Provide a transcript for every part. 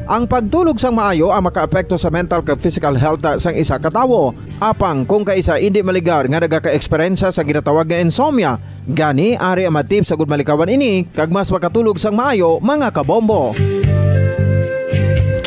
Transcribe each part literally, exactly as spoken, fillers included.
Ang pagtulog sang maayo ang makaapekto sa mental kag physical health sang isa ka tawo. Apang kung kaisa indi maligar nga nagakaeksperyensya sa ginatawag nga insomnia, gani ari ang mga tips agud malikawan ini kag mas makatulog sang maayo, mga kabombo.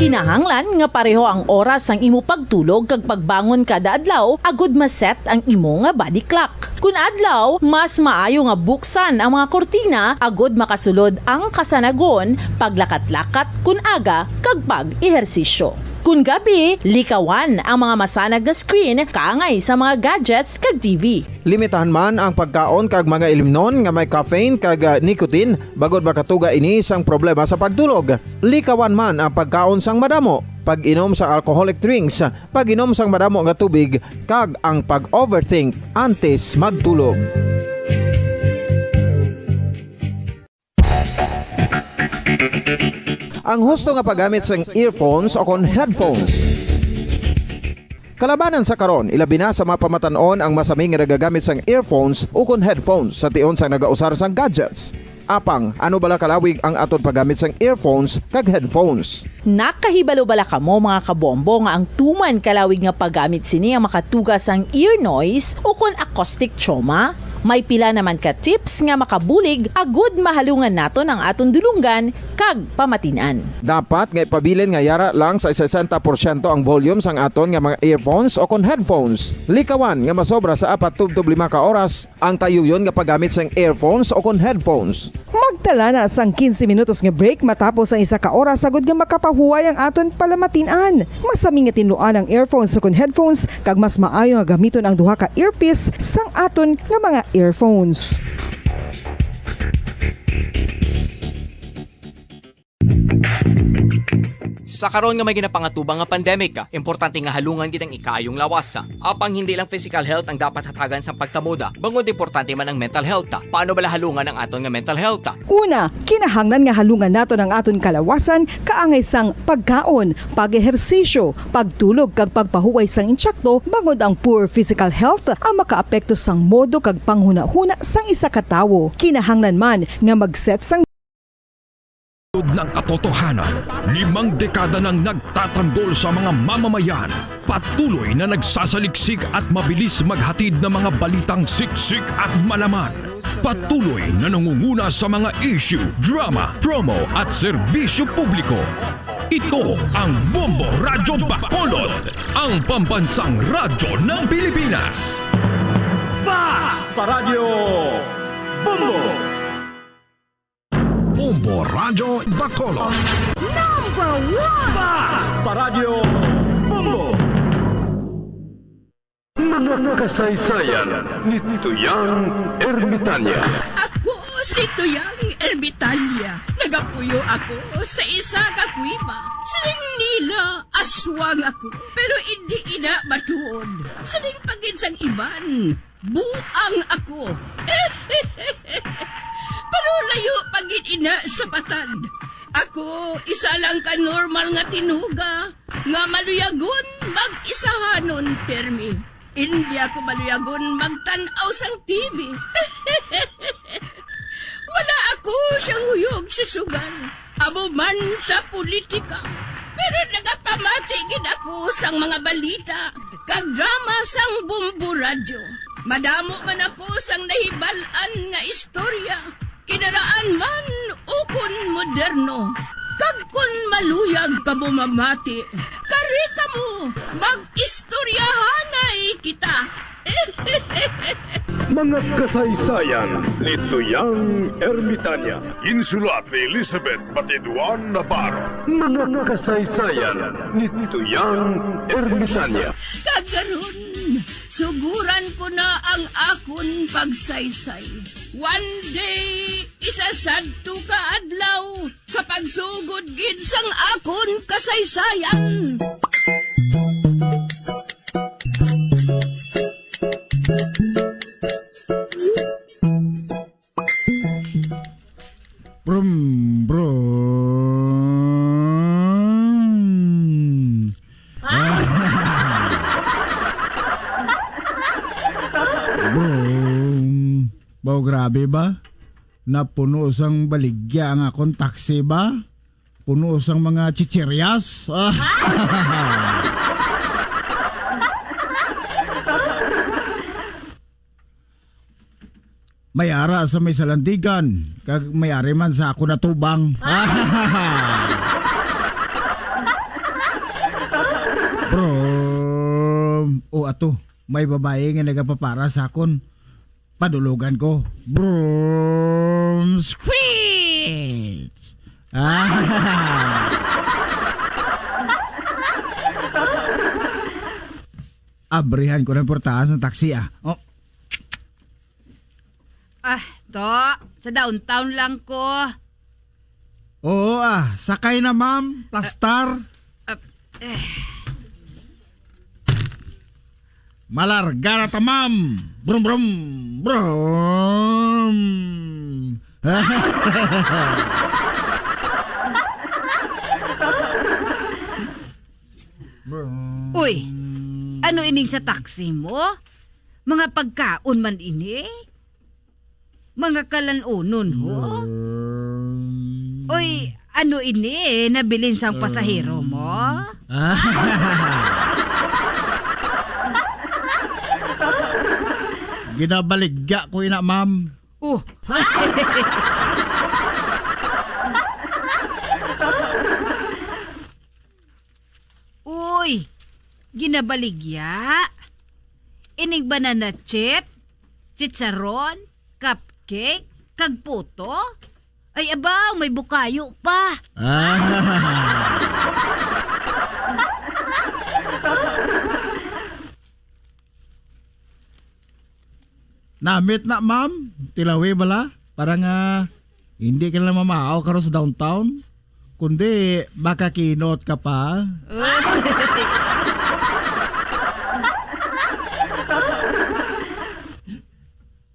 Kinahanglan nga pareho ang oras sang imo pagtulog kag pagbangon kada adlaw agud ma-set ang imo nga body clock. Kun adlaw, mas maayo nga buksan ang mga kurtina agud makasulod ang kasanagon, paglakat-lakat kun aga, kag pag-ehersisyo. Kun gabi, likawan ang mga masanag nga screen kaangay sa mga gadgets kag T V. Limitahan man ang pagkaon kag mga ilimnon nga may caffeine kag, ah, nicotine, bangod makatuga ini sang problema sa pagtulog. Likawan man ang pagkaon sang madamo, pag-inom sa alcoholic drinks, pag-inom sang madamo nga tubig, kag ang pag-overthink antes magtulog. Ang husto nga paggamit sang earphones o kon headphones. Kalabanan sa karon, ilabi na sa mga pamatan-on ang masami nga nagagamit sang earphones o kon headphones sa tion sang nagausar sang gadgets. Apang, ano bala kalawig ang aton paggamit sang earphones kag headphones? Nakahibalo bala kamo, mga kabombo, nga ang tuman kalawig nga paggamit sini ang makatuga sang ear noise o kon acoustic trauma? May pila naman ka tips nga makabulig agud mahalungan naton ang aton dulonggan kag pamatin-an. Dapat nga ipabilin nga yara lang sa sesenta porsyento ang volume sang aton nga mga earphones o kon headphones. Likawan nga masobra sa apat tubtob lima ka oras ang tayuyon nga paggamit sang earphones o kon headphones. Magtala na sang quince minutos nga break matapos ang isa ka oras, agud nga makapahuway ang aton palamatin-an. Masami nga tinluan ang earphones o kon headphones, kag mas maayo nga gamiton ang duha ka earpiece sang aton nga mga earphones. Sa karon nga may ginapangatubang nga pandemic, importante nga halungan gid ang ikaayong lawas. Apang hindi lang physical health ang dapat hatagan sang pagkamoda, bangod importante man ang mental health. Paano bala halungan ang aton nga mental health? Una, kinahanglan nga halungan naton ang aton kalawasan kaangay sang pagkaon, pag-ehersisyo, pagtulog kag pagpahuway sang insakto, bangod ang poor physical health ang makaapekto sang modo kag panghunahuna sang isa ka tawo. Kinahanglan man nga mag-set sang Ng katotohanan, limang dekada nang nagtatanggol sa mga mamamayan, patuloy na nagsasaliksik at mabilis maghatid ng mga balitang siksik at malaman. Patuloy na nangunguna sa mga issue, drama, promo at serbisyo publiko. Ito ang Bombo Radyo Bacolod, ang pambansang radyo ng Pilipinas. Basta Radyo Bombo! Bombo Radyo Bacolod. Number one! Basta Radyo Bombo! Mga kasaysayan ni Tuyang Ermitanya. Ako si Tuyang Ermitanya. Nagapuyo ako sa isa ka kuweba. Siling nila, aswang ako, pero indi ina matuod. Siling pa gid sang iban, buang ako. Pero layo pa gid ina sa patag. Ako, isa lang ka normal nga tinuga nga maluyagon mag-isahanon pirmi. Indi ako maluyagon magtan-aw sang T V. Wala ako siyang huyog sa sugal, amo man sa politika. Pero nagapamati gid ako sang mga balita kag drama sang Bombo Radyo. Madamo man ako sang nahibal-an nga istorya, kinaraan man ukon moderno. Kag kon maluyag kamo mamati, kari kamo, mag-istoryahanay kita. Mga kasaysayan ni Tuyang Ermitanya. Insulat ni Elizabeth Batiduan Navarro. Mga kasaysayan ni Tuyang Ermitanya. Kag karon, suguran ko na ang akon pagsaysay. One day, isa sadto ka adlaw, sa pagsugod gid sang akon kasaysayan. Brum, brum. Brum. Baw, grabe ba? Napuno sang baligya ang akon taxi ba? puno sang mga chicheryas. May ara sa may salandigan, kag may ari man sa akon atubang. Brum! O ato, may babayi nga nagapapara sa akon. Padulogan ko. Brum! Squeeze! Abrihan ko ng portahan sa taxi, ah. Oh. Ah, to, sa downtown lang ko. Oo, ah. Sakay na, ma'am. Plastar. Ah, eh. Malarga na ta, ma'am. Brum, brum, brum. Brum. Uy, ano ining sa taxi mo? Mga pagkaon man ini? Mga kalan-unon, ho? Mm. Oy, ano ini nabilin sang pasahero mo? Ah. Ginabaligya ko ina, ma'am. Oh. Uy, ginabaligya. Ining banana chip, chicharon, cupcake, kag puto. Ay, abaw, may bukayo pa. Ah. Namit na, ma'am. Tilawi bala. Para nga hindi ka na mamaaw karon sa downtown. Kundi, makakinot ka pa.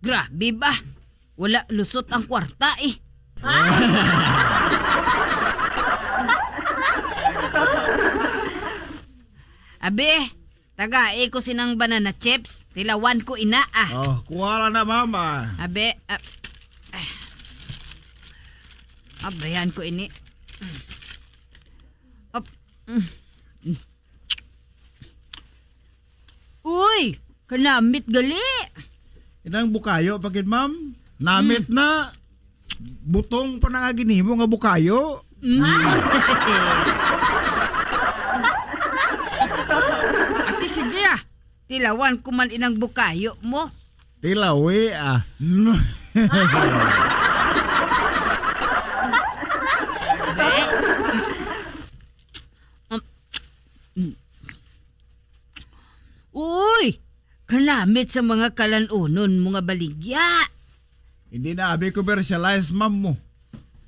Grabe ba? Wala lusot ang kwarta, eh. Abi, tagai ko sinang banana chips. Tilawan ko ina, ah. Oh, kuha lang na, ma'am, ah. Abi, ah, ah. Abrihan ko ini. Up. Mm. Uy, kanamit gali. Inang bukayo pa gid, ma'am. Namit Mm. na. Butong pa na nga ginhimo nga bukayo. Mm. Ate, sige, ah. Tilawan ko man inang bukayo mo. Tilawi, ah. Be? Um, mm. Uy, kanamit sa mga kalan-unon mo nga baligya. Hindi na abi commercialize, ma'am mo.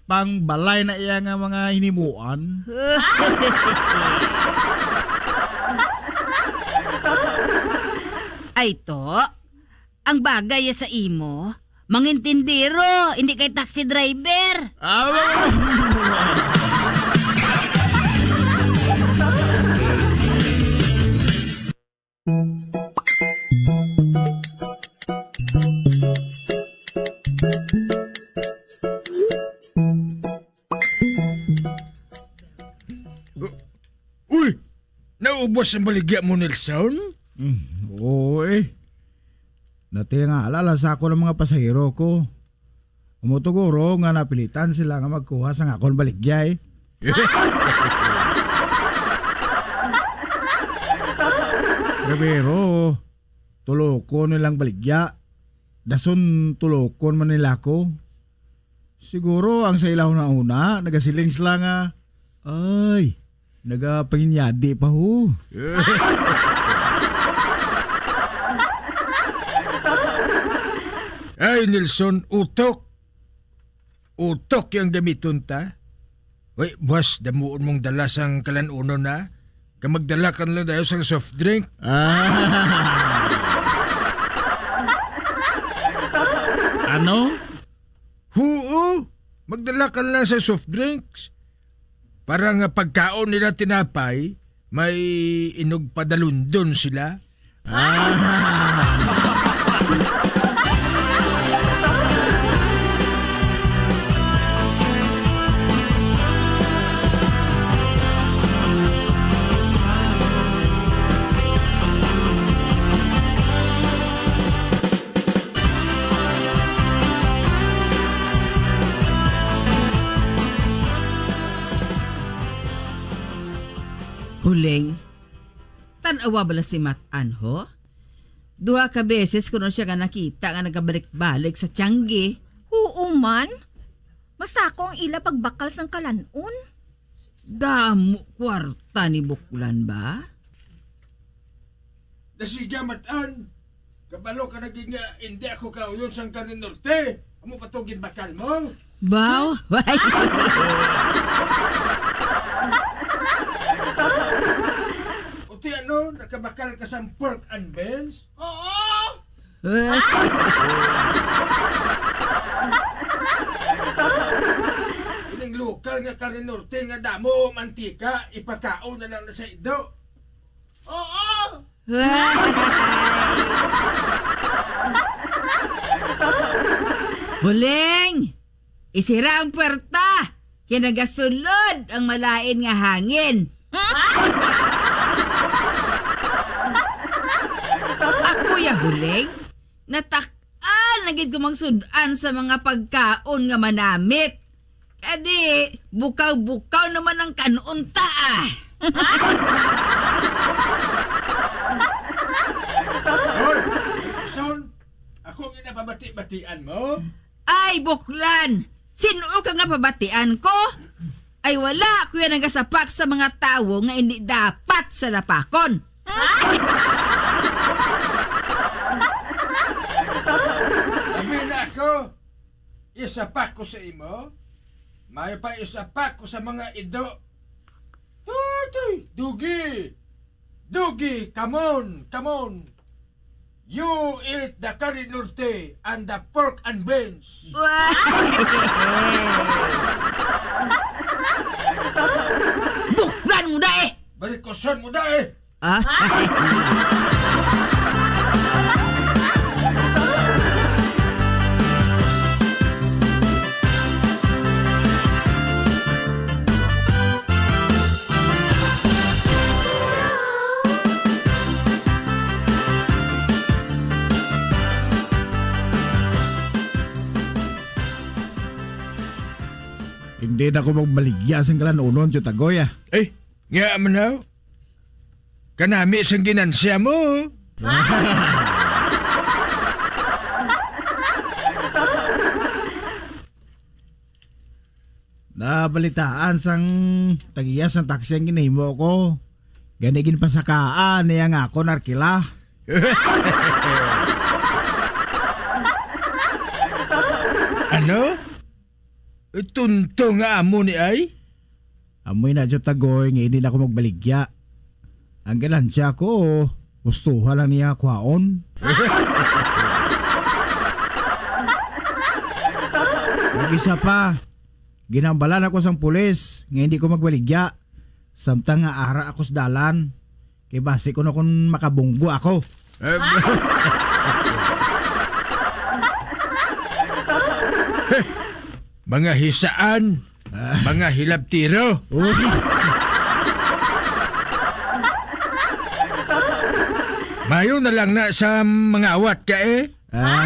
Pang balay na iya nga mga hinimuan. Ay, to, ang bagay sa imo, mangintindero, hindi kay taxi driver. Ah, Uy! Naubos ang baligya mo, Nelson? Mm, oo, eh. Natingala lang sa ako ng mga pasahero ko. Amo to, guro, nga napilitan sila nga magkuha sa akon baligya, eh. Primero, tulokon nilang baligya. Dason tulokon man nila ako. Siguro ang sa ila hunahuna, nagasiling sila nga, "Ay, nagapanginyadi pa ho." Ay, Nelson, utok. Utok yang gamiton ta. Uy, boss, damuon mong dala sang kalan-unon na. Kag magdala ka na lang dayon sang soft drink. Ah. Ano? Huo, magdala ka na lang sang soft drinks. Para nga pagkaon nila tinapay, may inugpadalundon sila. Ah. Huling, tan-awa bala si Matan, ho? Duha ka beses ko na siya nga nakita nga nagabalik-balik sa tiyanggi. Huo man. Masako ang ila pagbakal sang kalan-on. Damo kwarta ni Buklan ba? Nasiga, Matan. Kabalo ka na gid nga hindi ako kauyon sang Carne Norte. Amo pa to ginbakal mo? Baw? O ti ano, nakabakal ka sang pork and beans? Oo! Ining lokal nga Carne Norte nga damo mantika, ipakaon na lang na sa ido. Oo! Huling! Isira ang puwerta, kay nagasulod ang malain nga hangin. Ako ya, Huling, natak-an na gid ko magsud-an sa mga pagkaon nga manamit. Kadi, bukaw-bukaw naman ang kan-on ta, ah. Hoy, Son, ako ang ginapabati-batian mo? Ay, Buklan! Sin-o ka nga pabatian ko? Ay, wala ko yan nagasapak sa mga tawo nga hindi dapat salapakon. Abi na ako, isapak ko sa imo, may pa isapak ko sa mga ido. Hoy, hoy, Dugi! Dugi, come on, come on! You eat the Carne Norte and the pork and beans. Buklan mo na eh! Barikuson mo na eh! Ah? Hindi na ko magbaligya sang kalanunon, Tiyutagoy, ah. Ay, nga man daw. Kanami sang ginansya mo. Nabalitaan sang tag-iya sang taxi ang ginahimo ko. Gani ginpasakaan niya nga ako narkila. Ano? Tunto nga amo ni ay? Amoy na jud tagoy nga hindi na ako magbaligya. Ang ganansya ko, gustuha lang niya kuhaon. Nag-isa pa, ginambalan ako sang pulis nga hindi ko magbaligya. Samtang nga ara ako sa dalan, kay basi ko na kung makabunggo ako. Eh, mga hisaan, mga hilabtiro. Uy. Mayo na lang na sa mangawat ka eh. Ah.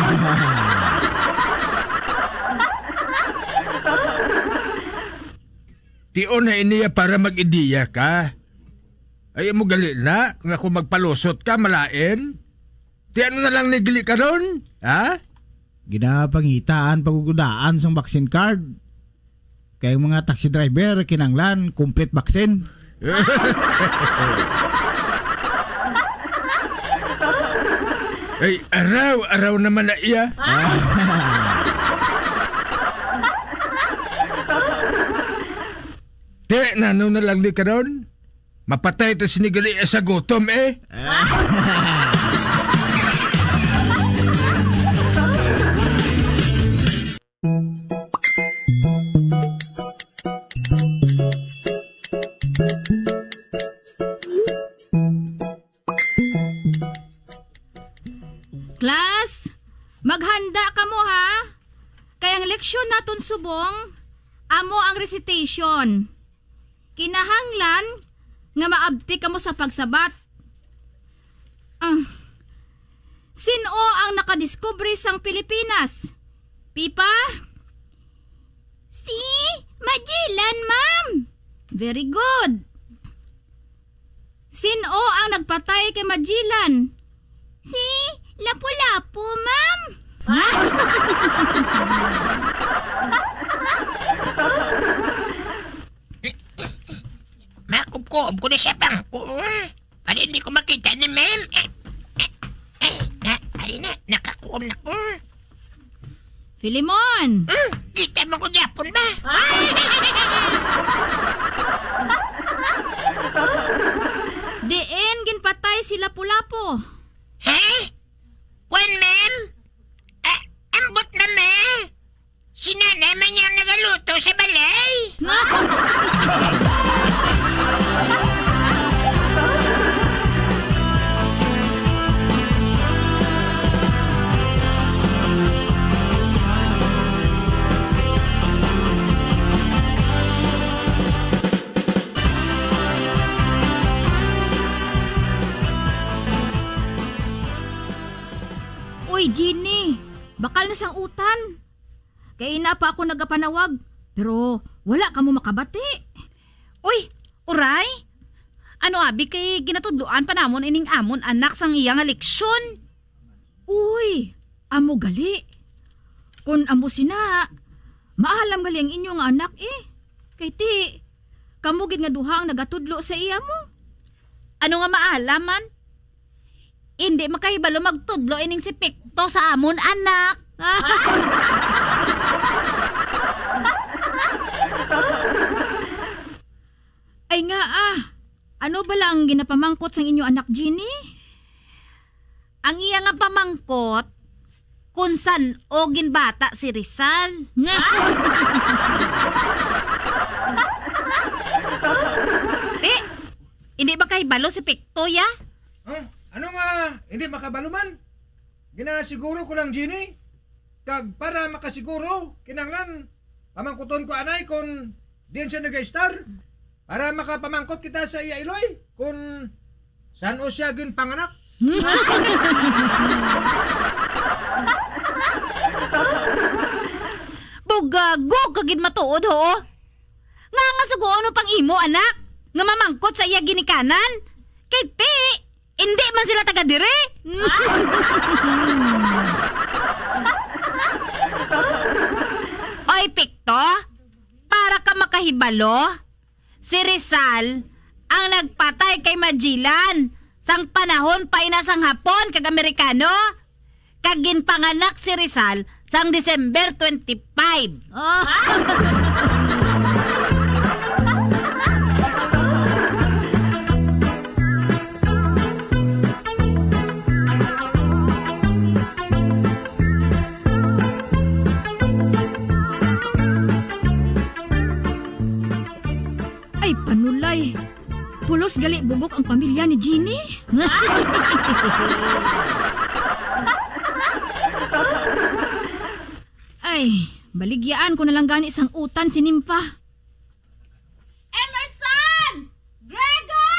Tion na iniya para mag-ideya ka. Ay, amo gali na, nga kung magpalusot ka, malain. Ti ano na lang ni gali karon, ha? Ginapangitaan pagugudaan sang vaccine card. Kay ang mga taxi driver, kinanglan, complete vaccine. Ay, araw, araw naman na iya. Ti, nano na lang ni karon? Mapatay ta sini gali sa gutom, eh. Class, maghanda kamo, ha? Kay ang leksyon naton subong, amo ang recitation. Kinahanglan nga maabtik kamo sa pagsabat. Ah. Sin-o ang nakadiskubre sang Pilipinas? Pipa? Si Magellan, ma'am. Very good. Sin-o ang nagpatay kay Magellan? Si Lapu-Lapu, ma'am. Makubkob ko na siya, bangko. Para hindi ko makita ni ma'am. Eh, eh, eh, na, ari na, nakakuha na ko. Filemon! Hmm, kita mo ko gyapon ba? Diin ginpatay si Lapu-Lapu? Ha? Kwan, ma'am? Ah, ambot na, ma. Si nanay man niya nagaluto sa balay. Uy, Jenny, bakal na sang utan. Kay ina pa ako nagapanawag, pero wala kamo makabati. Uy, uray? Ano abi kay ginatudloan pa namon ining amon anak sang iya nga leksyon? Uy, amo gali. Kon amo sina, maalam gali ang inyo nga anak, eh. Kay ti, kamo gid nga duha ang nagatudlo sa iya mo. Ano nga maalam man? Indi makahibalo magtudlo ining si Pikto sa amon anak. Ay nga, ah. Ano bala ang ginapamangkot sang inyo anak, Jenny? Ang iya nga pamangkot, kung san-o ginbata si Rizal. Ti, hindi ba kahibalo si Pikto, ya? Huh? Ano nga hindi makabalo man? Ginasiguro ko lang, Jenny. Kag para makasiguro, kinahanglan pamangkuton ko anay kon diin siya nag-star. Para makapamangkot kita sa iya iloy kon san-o siya ginpanganak. Bugago ka gid matuod, ho. Nga, nga sugoon mo pang imo anak nga mamangkot sa iya ginikanan? Kay ti, indi man sila taga diri. Oy, Pikto, para ka makahibalo, si Rizal ang nagpatay kay Magellan sang panahon pa ina sang Hapon kag Amerikano, kag ginpanganak si Rizal sang December twenty-five. Oh. Ay, panulay. Pulos gali bugok ang pamilya ni Jenny. Ay, baligyaan ko na lang gani sang utan si Nympha. Emerson! Grego!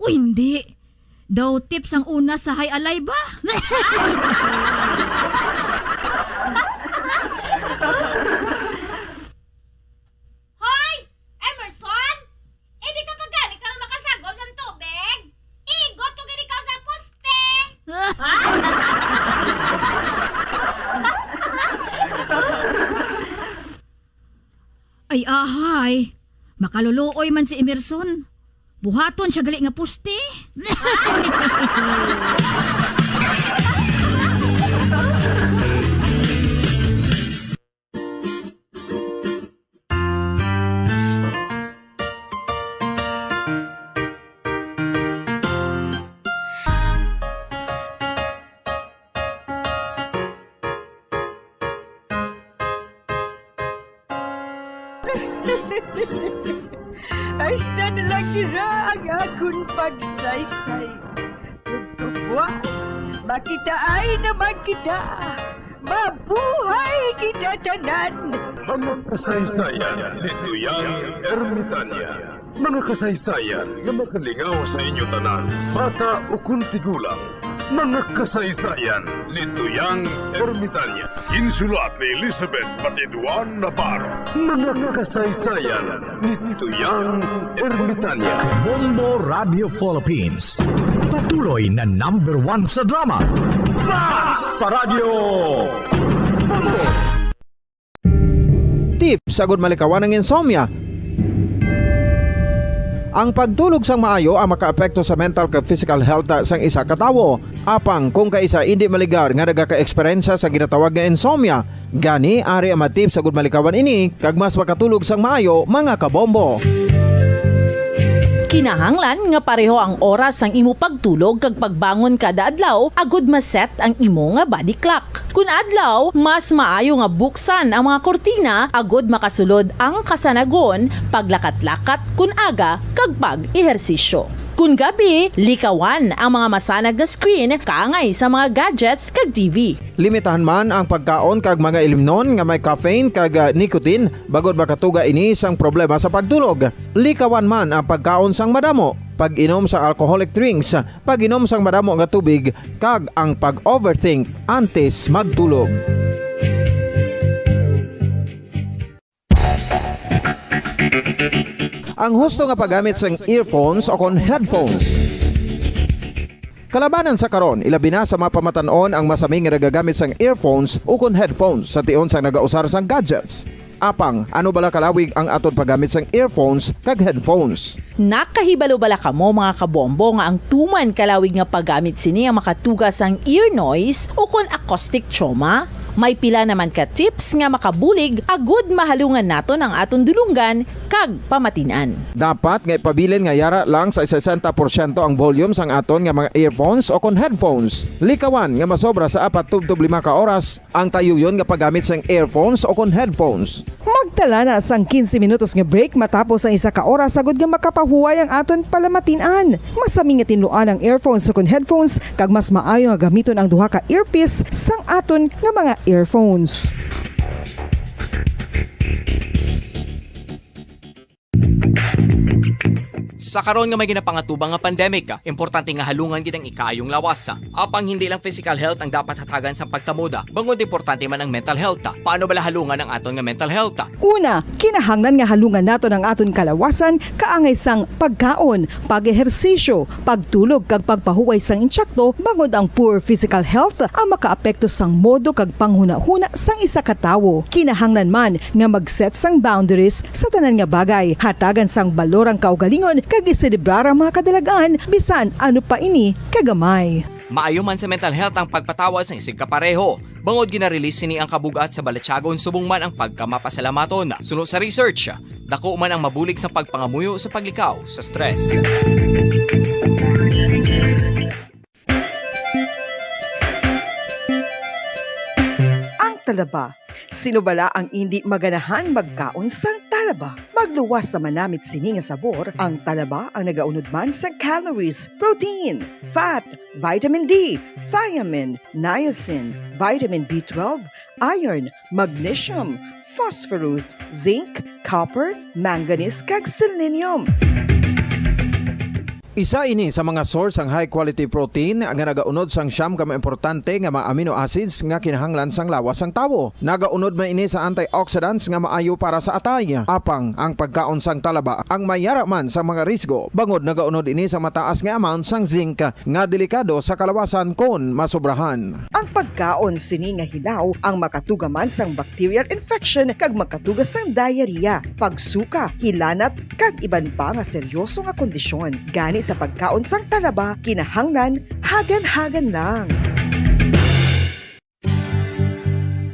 O, hindi. Daw tips ang una sa hay alay ba? Hoy! Emerson! Indi ka pa gani karon makasagop sang tubig? Igot ko gid ikaw sa poste! Ay, ahay. Makaluluoy man si Emerson. Buhaton siya gali nga poste. Hasta na lang dira ang akon pagsaysay. Ug kabuas, makitaay naman kita. Mabuhay kita tanan! Mga kasaysayan ni Duyang Ermitania. Mga kasaysayan nga makalingaw sa inyo tanan, bata ukon tigulang. Mga kasaysayan ni Tuyang Ermitanya. Ginsulat ni Elizabeth Batiduan Navarro. Mga kasaysayan ni Tuyang Ermitanya. Bombo Radio Philippines. Patuloy na number one sa drama. Fast pa Radyo Bombo! Tips agud malikawan ang insomnia. Ang pagtulog sang maayo ang makaapekto sa mental kag physical health sang isa ka tawo. Apang kung kaisa indi maligar nga nagaka-eksperyensya sa ginatawag nga insomnia, gani ari ang mga tips agud malikawan ini kag mas makatulog sang maayo, mga kabombo. Kinahanglan nga pareho ang oras sang imo pagtulog kag pagbangon kada adlaw agud ma-set ang imo nga body clock. Kun adlaw, mas maayo nga buksan ang mga kurtina agud makasulod ang kasanagon, paglakat-lakat kun aga, kag pag-ehersisyo. Kun gabi, likawan ang mga masanag nga screen kaangay sa mga gadgets kag T V. Limitahan man ang pagkaon kag mga ilimnon nga may caffeine kag, ah, nicotine, bangod makatuga ini sang problema sa pagtulog. Likawan man ang pagkaon sang madamo, pag-inom sa alcoholic drinks, pag-inom sang madamo nga tubig, kag ang pag-overthink antes magtulog. Ang husto nga paggamit sang earphones o kon headphones. Kalabanan sa karon, ilabi na sa mga pamatan-on ang masami nga nagagamit sang earphones o kon headphones sa tion sang nagausar sang gadgets. Apang, ano bala kalawig ang aton paggamit sang earphones kag headphones? Nakahibalo bala kamo, mga kabombo, nga ang tuman kalawig nga paggamit sini ang makatuga sang ear noise o kon acoustic trauma? May pila naman ka tips nga makabulig agud mahalungan naton ang aton dulonggan kag pamatin-an. Dapat nga ipabilin nga yara lang sa sesenta porsyento ang volume sang aton nga mga earphones o kon headphones. Likawan nga masobra sa apat tubtob lima ka oras ang tayuyon nga paggamit sang earphones o kon headphones. Magtala na sang quince minutos nga break matapos ang isa ka oras, agud nga makapahuway ang aton palamatin-an. Masami nga tinluan ang earphones o kon headphones, kag mas maayo nga gamiton ang duha ka earpiece sang aton nga mga earphones. Sa karon nga may ginapangatubang nga pandemic, importante nga halungan gid ang ikaayong lawas. Apang hindi lang physical health ang dapat hatagan sang pagtamod, bangod importante man ang mental health. Paano bala halungan ang aton nga mental health? Una, kinahanglan nga halungan naton ang aton kalawasan kaangay sang pagkaon, pag-ehersisyo, pagtulog kag pagpahuway sang insakto, bangod ang poor physical health ang makaapekto sang modo kag panghunahuna sang isa ka tawo. Kinahanglan man nga mag-set sang boundaries sa tanan nga bagay, hatagan sang balor ang kaugalingon kag iselebrar ang mga kadalag-an, bisan ano pa ini kagamay. Maayo man sa mental health ang pagpatawad sang isigkapareho, bangod gina-release sini ang kabug-at sa balatyagon subong man ang pagkamapasalamaton. Suno sa research, dako man ang mabulig sa pagpangamuyo sa paglikaw sa stress. Ang talaba. Sino bala ang indi maganahan magkaon sang talaba? Magluwas sa manamit sini nga sabor, ang talaba ang nagaunod man sa calories, protein, fat, vitamin D, thiamine, niacin, vitamin B twelve, iron, magnesium, phosphorus, zinc, copper, manganese, kag selenium. Isa ini sa mga source sang high quality protein nga nagaunod sang siyam ka mga importante nga mga amino acids nga kinahanglan sang lawas sang tawo. Nagaunod man ini sa antioxidants nga maayo para sa atay. Apang ang pagkaon sang talaba ang mayara man sa mga risgo, bangod nagaunod ini sa mataas nga amount sang zinc nga delikado sa kalawasan kon masobrahan. Ang pagkaon sini nga hilaw ang makatuga man sang bacterial infection kag makatuga sang diarrhea, pagsuka, hilanat, kag iban pa nga seryoso nga kondisyon. Gani sa pagkaon sang talaba, kinahanglan hagan-hagan lang.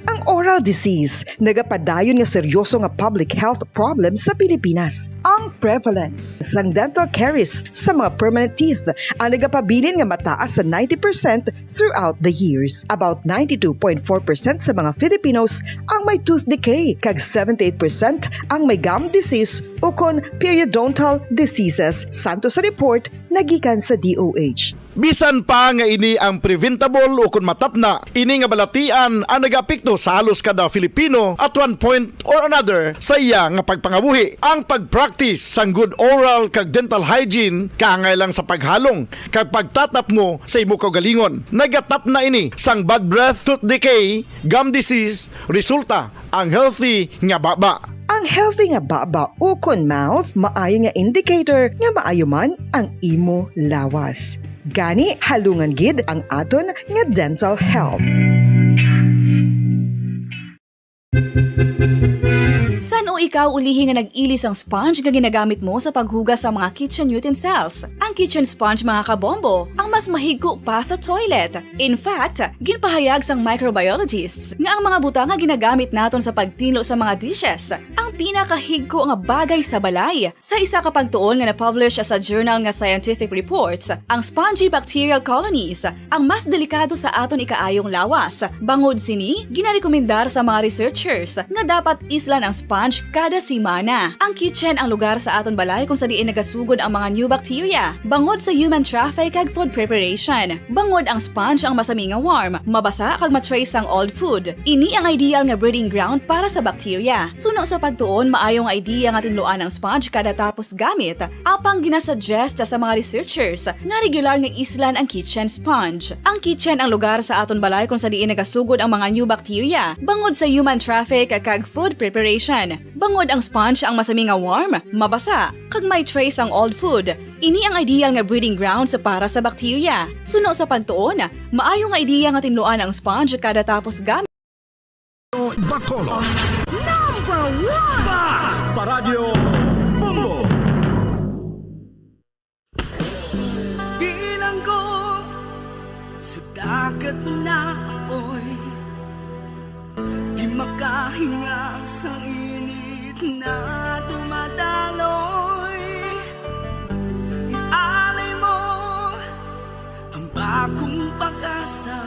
Ang oral disease nagapadayon nga seryoso nga public health problem sa Pilipinas. Ang prevalence sang dental caries sa mga permanent teeth ang nagapabilin nga mataas sa ninety percent throughout the years. About ninety-two point four percent sa mga Filipinos ang may tooth decay, kag seventy-eight percent ang may gum disease ukon periodontal diseases, santo sa report nagikan sa D O H. Bisan pa nga ini ang preventable ukon matapna, ini nga balatian ang nagaapekto sa halos kada Filipino at one point or another sa iya nga pagpangabuhi. Ang pag-practice sang good oral kag dental hygiene kaangay lang sa paghalong kag pagtatapngo sa imo kaugalingon. Nagatapna ini sang bad breath, tooth decay, gum disease, resulta ang healthy nga baba. Ang healthy nga baba ukon mouth maayo nga indicator nga maayo man ang imo lawas. Gani, halungan gid ang aton nga dental health. San-o ikaw ulihi nga nag-ili sang sponge nga ginagamit mo sa paghugas sa mga kitchen utensils? Ang kitchen sponge, mga kabombo, ang mas mahigko pa sa toilet. In fact, ginpahayag sang microbiologists nga ang mga butang nga ginagamit naton sa pagtinlo sa mga dishes ang pinakahigko nga bagay sa balay. Sa isa ka pagtuon nga na-publish sa journal nga Scientific Reports, ang spongy bacterial colonies ang mas delikado sa aton ikaayong lawas. Bangod sini, ginarekomendar sa mga researchers nga dapat islan ang sponge kada semana. Ang kitchen ang lugar sa aton balay kung sa diin nagasugod ang mga new bacteria, bangod sa human traffic kag food preparation. Bangod ang sponge ang masami nga warm, mabasa kag ma-trace sang old food. Ini ang ideal nga breeding ground para sa bacteria. Suno sa pagtuon, maayo nga idea nga tinluan ang sponge kada tapos gamit, apang ginasuggest sa mga researchers nga regular nga islan ang kitchen sponge. Ang kitchen ang lugar sa aton balay kung sa diin nagasugod ang mga new bacteria, bangod sa human traffic kag food preparation. Bangod ang sponge ang masami nga warm, mabasa, kag may trace ang old food. Ini ang ideal nga breeding grounds para sa bacteria. Suno sa pagtuon, maayo nga ideya nga tinluan ang sponge kada tapos gamit. Bacolod. Number one! Basta Radyo Bombo! Bilanggo sa dagat na apoy, di makahinga sa init na dumadaloy. Ialay mo ang bagong pag-asa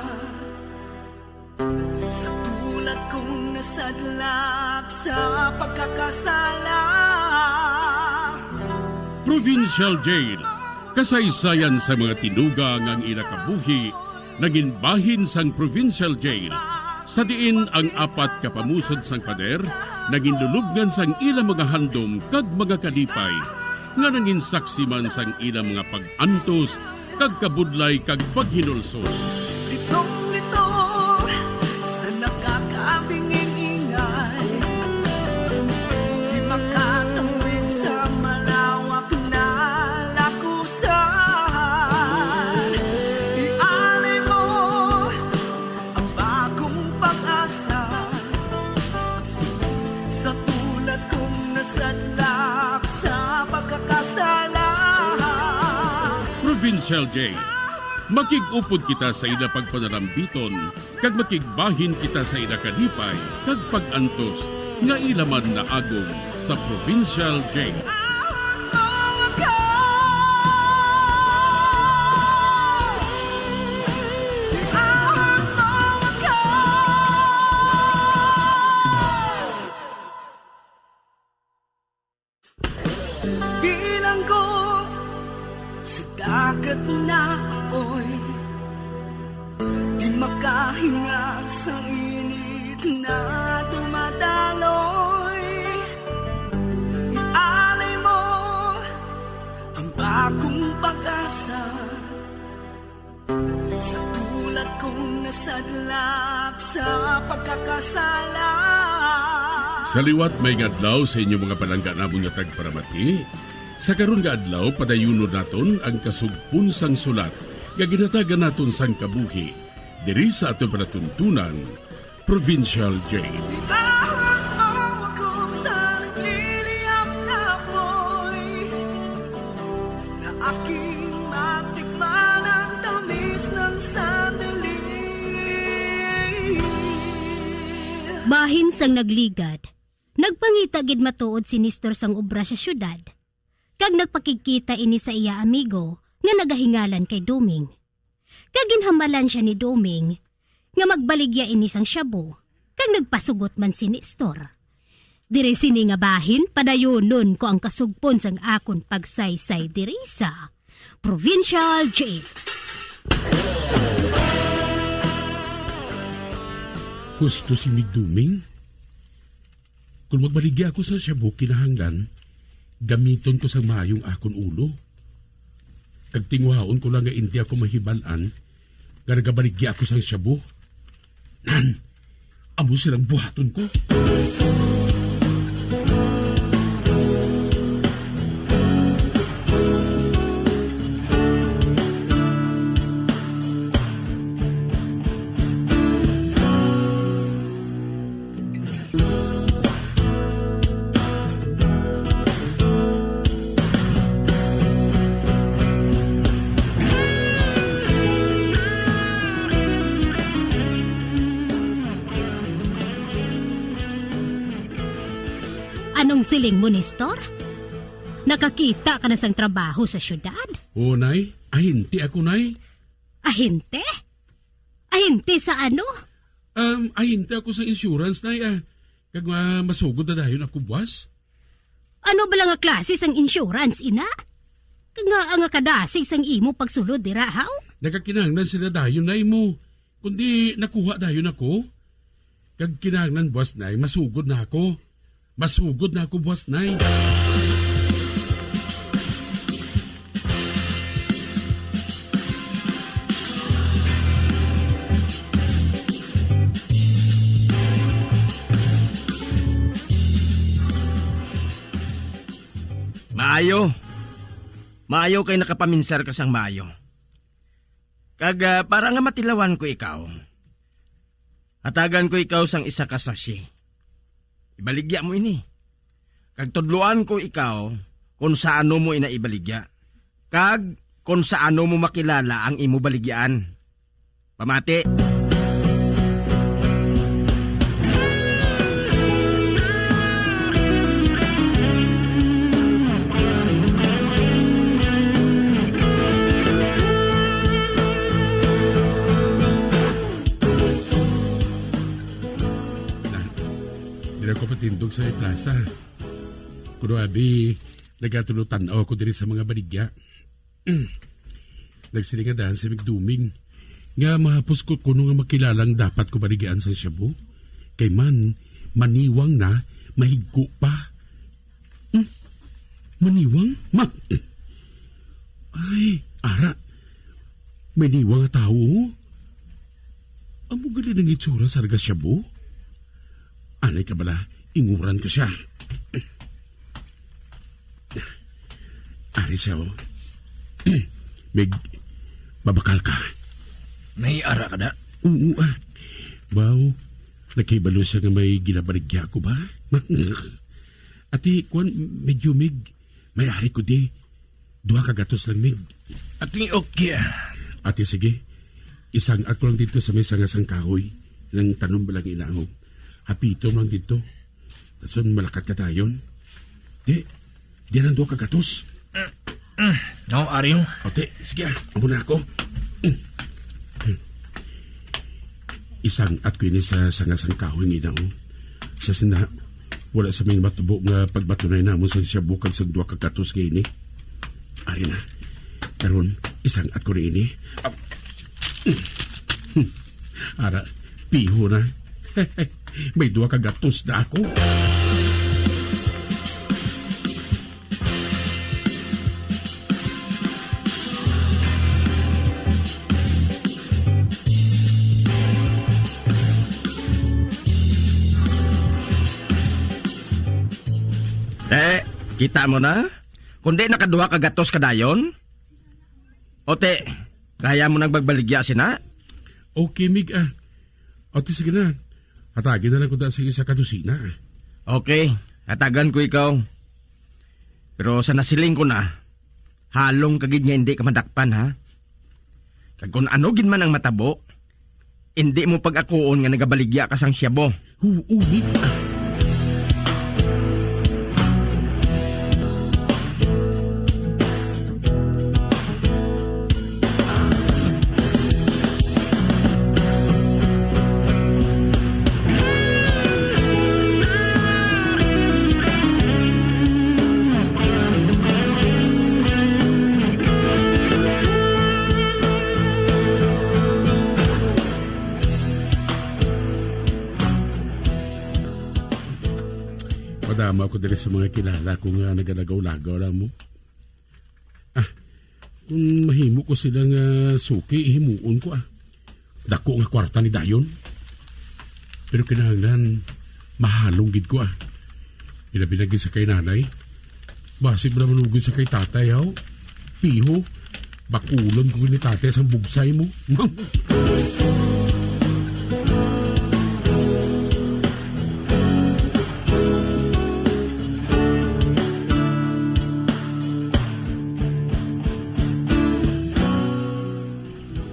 sa tulad kong nasadlak sa pagkakasala. Provincial Jail, kasaysayan sa mga tinuga nga ang ila kabuhi nangin bahin sang Provincial Jail, sa diin ang apat ka pamusod sang pader nangin lulubngan sang ila mga handom kag mga kalipay, nga nangin saksi man sang ila mga pag-antos kag kabudlay kag paghinulsol. Litong-lito sa nakakabinging ingay, di makatawid sa malawak na lakusan. Ialay mo ang bagong pag-asa sa tulad kong nasadlak sa pagkakasala. Provincial Jail. Makig-upod kita sa ila pagpanalambiton, kag makigbahin kita sa ila kalipay kag pag-antos nga ila man naagom sa Provincial Jail. Bilanggo sa dagat na apoy, di makahinga sa init na dumadaloy. Ialay mo ang bagong pag-asa sa tulad kong nasadlak sa pagkakasala. Sa liwat, maayong adlaw sa inyo, mga palangga namon nga tagparamati. Sa karon nga adlaw, padayunon naton ang kasugpon sang sulat nga ginhatagan naton sang kabuhi diri sa aton palatuntunan, Provincial Jail. Bitawan mo ako sa nagliliyab na apoy, na aking matikman ang tamis ng sandali. Bahin sang nagligad, nagpangita gid matuod si Nestor sang obra sa siyudad, kag nagpakigkita ini sa iya amigo nga nagahingalan kay Doming. Kag ginhamalan sia ni Doming nga magbaligya ini sang shabu, kag nagpasugot man si Nestor, "Diri sini nga bahin, padayunon ko ang kasugpon sang akon pagsaysay diri sa Provincial Jail." Husto si Migduming. Kon magbaligya ako sa shabu, kinahanglan gamiton ko sang maayo ang akon ulo. Kag tinguhaon ko lang nga indi ako mahibal-an nga nagabaligya ako sang shabu. Nan, amo silang buhaton ko. Anong siling mo, Nestor? Nakakita ka na sang trabaho sa syudad? Oo, Nay. Ahente ako, Nay. Ahente? Ahente sa ano? Um, ahente ako sa insurance, Nay, ah. Kag, ah, masugod na dayon ako buwas. Ano bala nga klase sang insurance ina? Kag ngaa nga kadasig sang imo pagsulod dira, haw? Nagakinahanglan sila dayon, Nay, mo. Kundi nakuha dayon ako. Kag kinahanglan, buwas, Nay, masugod na ako. Masugod na ako, buwas, Nay. Maayo. Maayo kay nakapaminsar ka sang maayo. Kag, ah, para nga matilawan ko ikaw, hatagan ko ikaw sang isa ka sachet. Ibaligya mo ini. Kag tudloan ko ikaw kon sa ano mo ina ibaligya, kag kon sa ano mo makilala ang imo baligyaan. Pamati. Na, dira ko patindog sa plaza. Kuno abi, nagatulo tan-aw ko diri sa mga baligya. Nagsiling nga dahan si Migduming nga mahapos ko kuno nga makilala ang dapat ko baligyaan sang shabu. Kay man, maniwang na, mahigko pa. Hmm? Maniwang? Ma-, ay, ara. May niwang nga tawo, oh. Amo gali nang itsura sa nagasyabo? Anay ka bala, inguran ko siya. Ari siya, oh. Mig, mabakal ka. May ara ka na? Oo, ah. Baw, nakibalo siya nga may ginabaligya ko ba? Ati, kwan, medyo mig, may ari ko di. Duha ka gatos lang, Mig. Ati, okay, ah. Ati, sige. Isang ako lang dito sa may sanga sang kahoy. Nang tanom lang inaho. Hapito lang dito. Tapos malakat ka dayon. Di, di lang duha ka gatos. Mm, mm. No, Aryo. Ate, sige, ah. Amo na ako. Mm. Isang at ko ini sa sanga sang kahoy nga inaho. Sa sina, wala sa may matubo nga pagbatunay namon sang shabu kag sang duha ka gatos nga ini. Ari na. Karon, isang at ko na ini. Ara, piho na. May duha ka gatos na ako. Te, kita mo na? Kundi nakaduha ka gatos ka dayon? O, te, kaya mo nang magbaligya sina? Okay, Mig, ah. O, te, sige na. Hatagin na lang ko ta sa isa ka dosina, ah. Okay, hatagan ko ikaw. Pero sa nasiling ko na, halong ka gid nga hindi ka madakpan, ha? Kag kung ano gid man ang matabo, indi mo pag-akuon nga nagabaligya ka sang siyabo. Huo, Nick. Madama ko diri sa mga kilala ko nga nagalagaw-lagaw lang mo. Ah, kung mahimo ko sila nga suki, himuon ko, ah. Dako nga kwarta ni dayon. Pero kinahanglan, mahalong gid ko, ah. Ilabi na gid sa kay nanay. Basi bala malugod sa kay tatay, haw. Piho, bakulon ko ni tatay sang bugsay mo.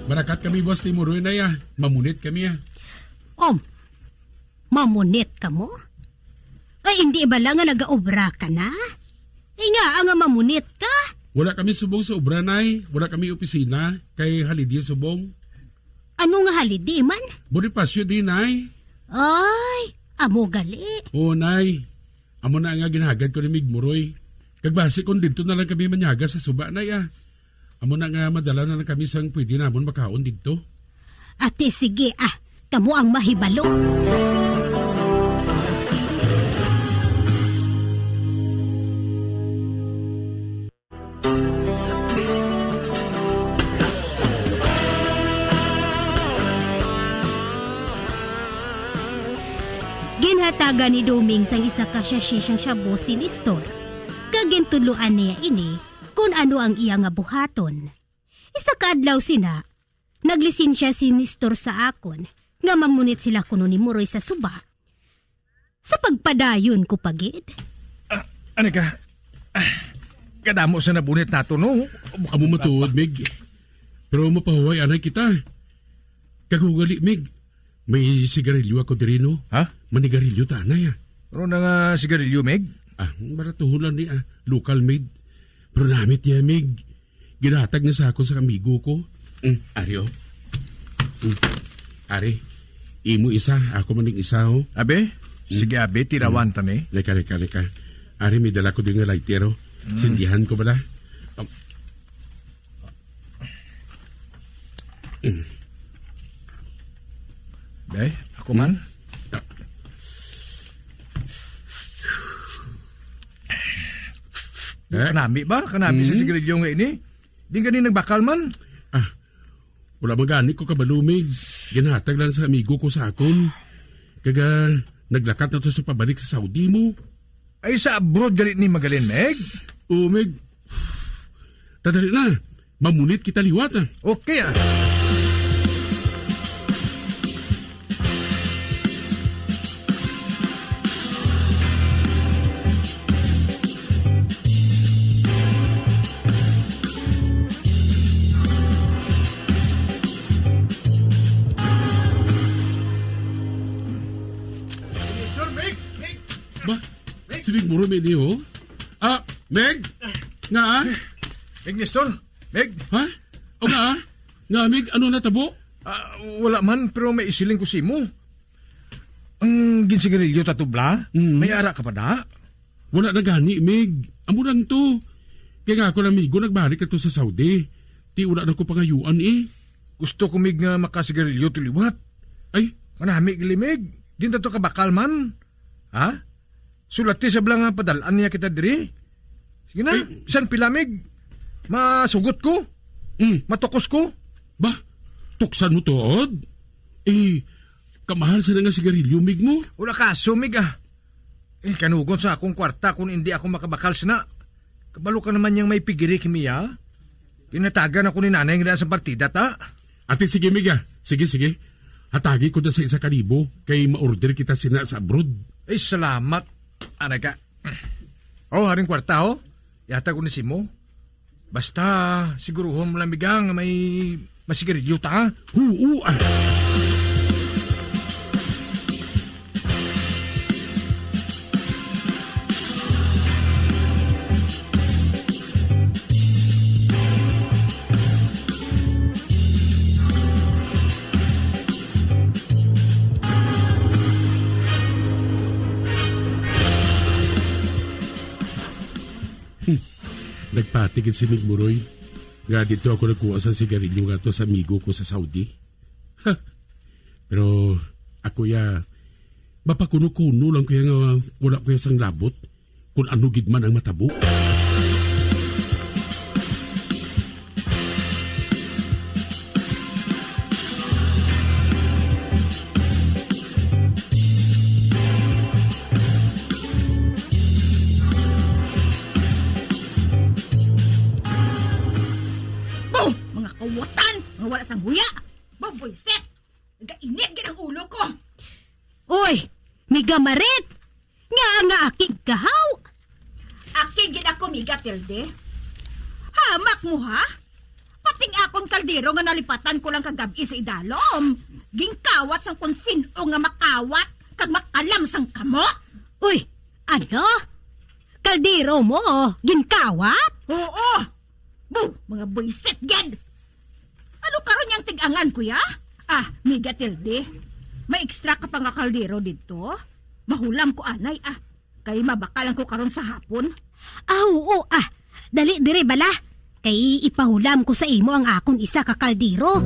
Marakat kami, boss, ni Muroy na ya. Mamunit kami, ah. Om, mamunit ka mo? Ay, hindi bala nga nagaobra ka na? Ay, nga, nga mamunit ka? Wala kami subong sa obra, Nay. Wala kami opisina. Kay holiday subong. Ano nga holiday man? Bonifacio di, Nay. Ay, amo gali. Oo, Nay. Amo na nga ginhagad ko ni Mig Muroy. Kag basi kung didto na lang kami manyaga sa suba, Nay, ah. Amo na nga madala na lang kami sang pwede namon makaon didto. Ate, sige, ah. Kamo ang mahibalo. Ginhatagan ni Doming sang isa ka sachet sang shabu si Nestor, kag gintudloan niya ini kon ano ang iya nga buhaton. Isa ka adlaw sina, naglisinsya si Nestor sa akon nga mamunit sila kuno ni Muroy sa suba. Sa pagpadayon ko pa gid. Ah, ano ka? Ah, kadamo sa nabunit nato, no? Amo matuod, Mig. Pero mapahuway anay kita. Kag ugali, Mig. May sigarilyo ako diri, no? Ha? Manigarilyo ta anay, ah. Ano na nga sigarilyo, Mig? Ah, baratuhon lang ni, ah. Local made. Pero namit niya, Mig. Ginatag na sa ako sa amigo ko. Mm, ari, oh. Mm. Ari, imo isa, ako man ning isa, oh. Abi? Mm. Sige, abi, tirawan Mm. ta ni. Leka, leka, leka. Ari, may dala ko din nga lighter, oh. Mm. Sindihan ko bala. Um, mm. Day, ako man. Ah. Eh? Kanami ba? Kanami sa Mm. sigarilyo nga ini? Di gani nagbakal man? Ah, wala man gani ko kabalo, Mig. Ginhatag lang sa amigo ko sa akon. Kag, ah, naglakat na to sa pabalik sa Saudi mo. Ay, sa abroad gali ni Magalin, Meg? Oo, Meg. Tadali na. Mamunit kita liwat, ah. Okay, ah. Ba? Si Big Muro may niyo? Ah, Meg? Nga, ah? Meg, Nestor? Meg? Ha? O nga, ah? Nga, Mig, ano natabo? Ah, wala man, pero may isiling ko simo. Ang ginsigarilyo ta tubla, Mm. may ara ka pa da? Wala na gani, Mig. Amo lang to. Kaya nga ako ng amigo, nagbalik na to sa Saudi. Ti wala na ko pangayuan, eh. Gusto ko, Mig, nga makasigarilyo to liwat. Ay. Manami, gali, Mig. Di na to kabakal man. Ha? Sulati sa bala nga padalaan niya kita diri. Sige na, Ay. bisan pila, Mig. Masugot ko. Mm. Matukos ko. Ba? Tuksan mo to, Od? Eh, kamahal sa nga sigarilyo, Mig mo? Wala kaso, Mig, ah. Eh, kanugon sa akong kwarta kung hindi ako makabakal sina. Kabalo ka naman yang may pigiri kimi, ah. Ginatagan ako ni nanay nga sa partida, ta. Ate, sige, Mig, ah. Sige, sige. Hatagi ko na sa isa ka libo kay ma-order kita sina sa abroad. Ay, salamat. Anay ka. Oh, haring kwarta, oh. Yata ko ni simo. Basta, siguruhon mo lang, Mig, ah, nga may masigarilyo ta, ha? Oo, ah. Hmm. Nagpati gid si Mig Muroy nga didto ako nagkuha sang sigarilyo ngadto sa amigo ko sa Saudi. Ha! Pero ako, ya, Mapakuno-kuno lang ko ya nga wala ko ya sang labot kon ano gid man ang matabo. Bo! Mga kawatan! Mga wala sang huya! Bo, buwisit! Nagainit gid ang ulo ko! Uy! Miga Marit! Nga nga akig kahaw! Akig gid ako, Miga Tilde. Hamak mo, ha? Pati ang akon kaldero nga nalipatan ko lang kagab-i sa idalom, ginkawat sang kon sin-o nga makawat kag makalam sang kamot. Uy! Ano? Kaldero mo ginkawat? Oo! Bo, mga buwisit gid! Ano karon yang tig-angan, kuya? Ah, Miga Tilde, may extra ka pa nga kaldero didto? Mahulam ko anay, ah. Kay mabakal lang ko karon sa hapon. Ah, oo, ah. Dali dire bala. Kay ipahulam ko sa imo ang akon isa ka kaldero.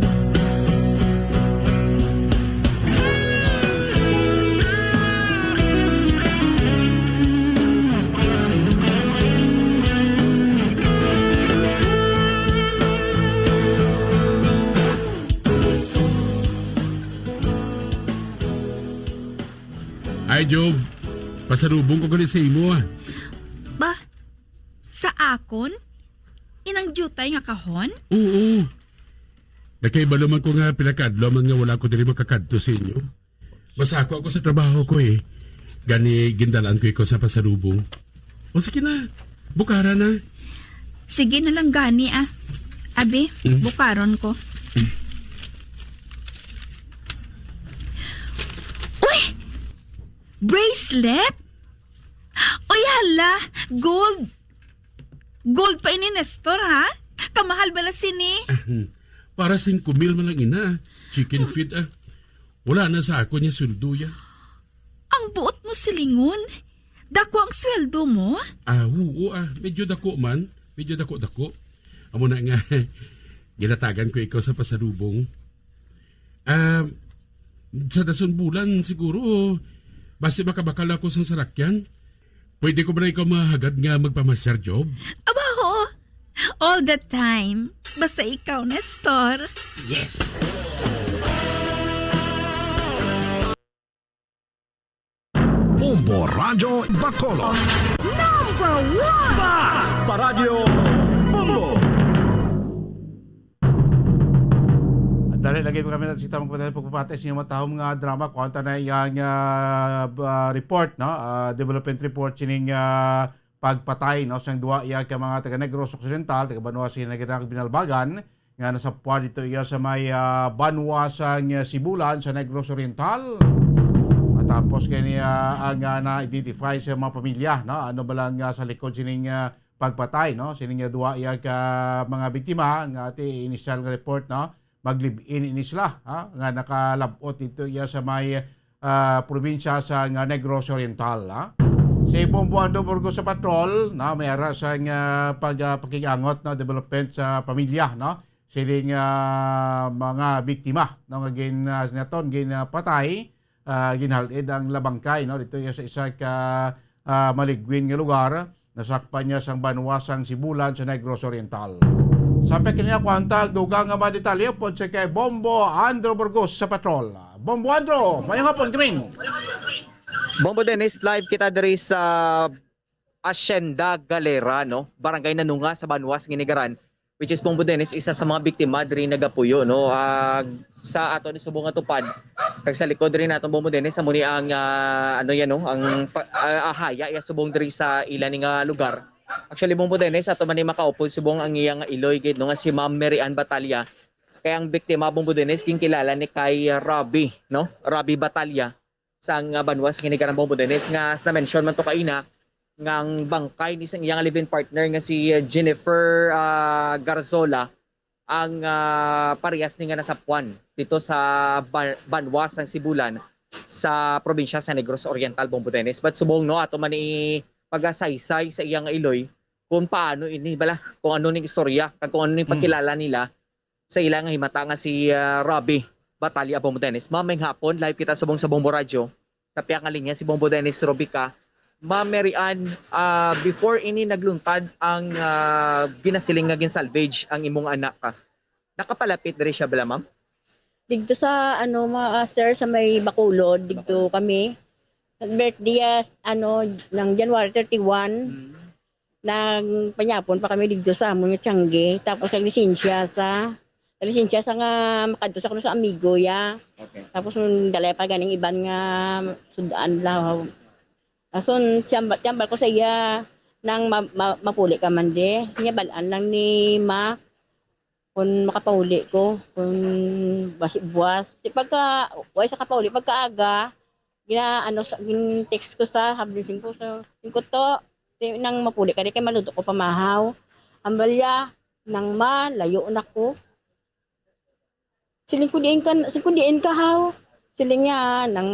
Ay, Job, pasalubong ko gali sa imo, ah. Ba, sa akon? Inang diutay nga kahon? Oo. Nakahibalo man ko nga pila ka adlaw man nga wala ko diri makakadto sa inyo. Masako ako sa trabaho ko, eh. Gani, gindalaan ko ikaw sa pasalubong. O sige na, bukara na. Sige na lang gani, ah. Abi, Mm. bukaron ko. Uy! Bracelet? Uy, hala! Gold! Gold pa ini, Nestor, ha? Kamahal bala sini? Para singko mil man lang ina. Chicken feet, ah. Wala na sa ako niya sweldo ya. Ang buot mo silingon? Dako ang sweldo mo? Ah, oo, ah. Medyo dako man. Medyo dako-dako. Amo na nga, ginatagan ko ikaw sa pasalubong. Ah, sa dason bulan, siguro, basi makabakal ako sang sarakyan. Pwede ko ba na ikaw mahagad nga magpamasyar, Job? Aba, oo. All the time. Basta ikaw, Nestor. Yes. Bombo Radyo Bacolod. Number one! Bas! Paradyo Bombo! At dali lagi mo kami nagsita magpatay pagpapatay sa inyong matahom nga drama. Kuwanta na yang, ah, ah, report, no? Ah, development report sining, ah, pagpatay, no, sang duwa iya ka mga taga Negros Occidental, taga banwa sa Naginag Binalbagan, nga nasapwan dito iya sa may, ah, banwa sang, ah, Sibulan sa Negros Oriental. At tapos kini, ah, ang, ah, na-identify sa mga pamilya, no? Ano ba lang, ah, sa likod sining, ah, pagpatay, no? Sining, ah, duwa iya ka mga biktima nga ati initial nga report, no? Mag-live-in ini sila, ha? Nga nakalab-ot dito iya sa may, ah, probinsya sa nga Negros Oriental, ha? Si Bombo Ando Burgos sa patrol, no? May ara sa nga pag, ah, pakig-angot, no? Development sa pamilya, no? Siling, ah, mga biktima, no? Nga gin, ah, naton, gin, ah, patay, ah, ginhal-id ang labangkay, no? Dito iya sa isa ka, ah, maligwin nga lugar. Nasakpan niya sang banwa sang Sibulan sa Negros Oriental. Sa pagkaniya, kuwanta ang dugang nga mga detalye upod sa kay Bombo Andro Burgos sa patrol. Bombo Andro, mayong hapon, kamin. Bombo Dennis, live kita diri sa Hacienda Galera, no? Barangay Nanunga sa banwa sa Ginagaran, which is, Bombo Dennis, isa sa mga biktima diri nagapuyo, no? Ah, sa ato ni subong nga tupad, kag sa likod diri nato, Bombo Dennis, amo ni ang, ah, ano yan, no? Ang pa-, ah, ahaya ya subong diri sa ila ni nga lugar. Actually, Bombo Dennis, ato man ni makaupod subong ang iya nga iloy gid, no, nga si Ma'am Mary Ann Batalla. Kay ang biktima, Bombo Dennis, ginkilala ni kay Robbie, no? Robbie Batalla sang, ah, banwa sa Ginagaran, Bombo Dennis, nga sa na-mention man to kaina, nga ang bangkay ni sang iyang live-in partner nga si, ah, Jennifer, ah, Garzola ang, ah, parehas ni nga nasapwan dito sa ba-, banwa sang Sibulan sa probinsya sa Negros Oriental, Bombo Dennis. But subong, no, ato man ni pagasaysay sa iyang iloy kung paano ini bala, kung ano ning istorya, kag kung ano ning Mm. pagkilala nila sa ila nga himata nga si, ah, Robbie Batalla, Bombo Dennis. Mamayng hapon, live kita subong sa Bombo Radyo. Tapia nga linya, si Bombo Dennis Robica. Ma'am Mary Ann, ah, before ini nagluntad ang, ah, ginasiling nga gin-salvage ang imong anak, ah, nakapalapit diri siya bala, ma'am? Didto sa, ano, ma-, ah, sir, sa may Bacolod, didto kami. Birthday, ah, ano, ng January thirty-one. Mm. Nagpanyapon pa kami didto sa amon nga tiyangge. Tapos naglisensya sa, naglisensya sa nga makadto sa kuno sa amigo ya. Okay. Tapos nung dala pa ganing iban nga sud-an lahaw. Ason tiyamba-, tiyambal ko sa iya nang ma-, ma-, mapuli ka man di. Niya balaan lang ni ma kung makapauli ko, kung basi buwas. Di pagka, way sa kapauli, pagkaaga, gina-, ano, sa, gin-text ko sa, sabi ko sa, "Singko to, di nang mapuli ka, di kay maluto ko pamahaw." Ang balya, nang malayo na ko. Siling ko, "Diin ka, siling ko, diin ka, haw?" Siling niya, nang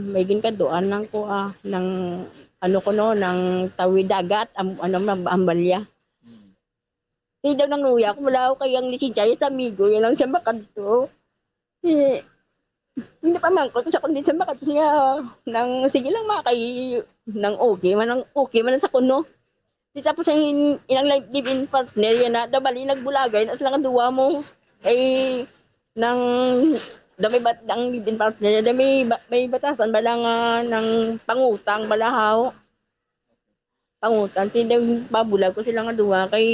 may ginkaduan lang ko, ah, nang, ano ko no, nang tawid dagat, am-, ano, am-, ang balya. Hmm. Di daw nang luya ko, wala ako kay ang lisensya, sa amigo, yan lang siya makadto. Eh, hindi pa man ko sa kundi sa makadto niya, nang sige lang, ma, kay nang okay man, nang okay man sa kuno. Di tapos ang in-, ilang live, live-in partner yan na, daw bali nagbulagay na sila nga duwa mo. Kay nang, daw may bat-, ang live-in partner, daw may ba-, may batasan bala nga nang pangutang bala, haw. Pangutang, ti nagpabulag ko sila nga duha kay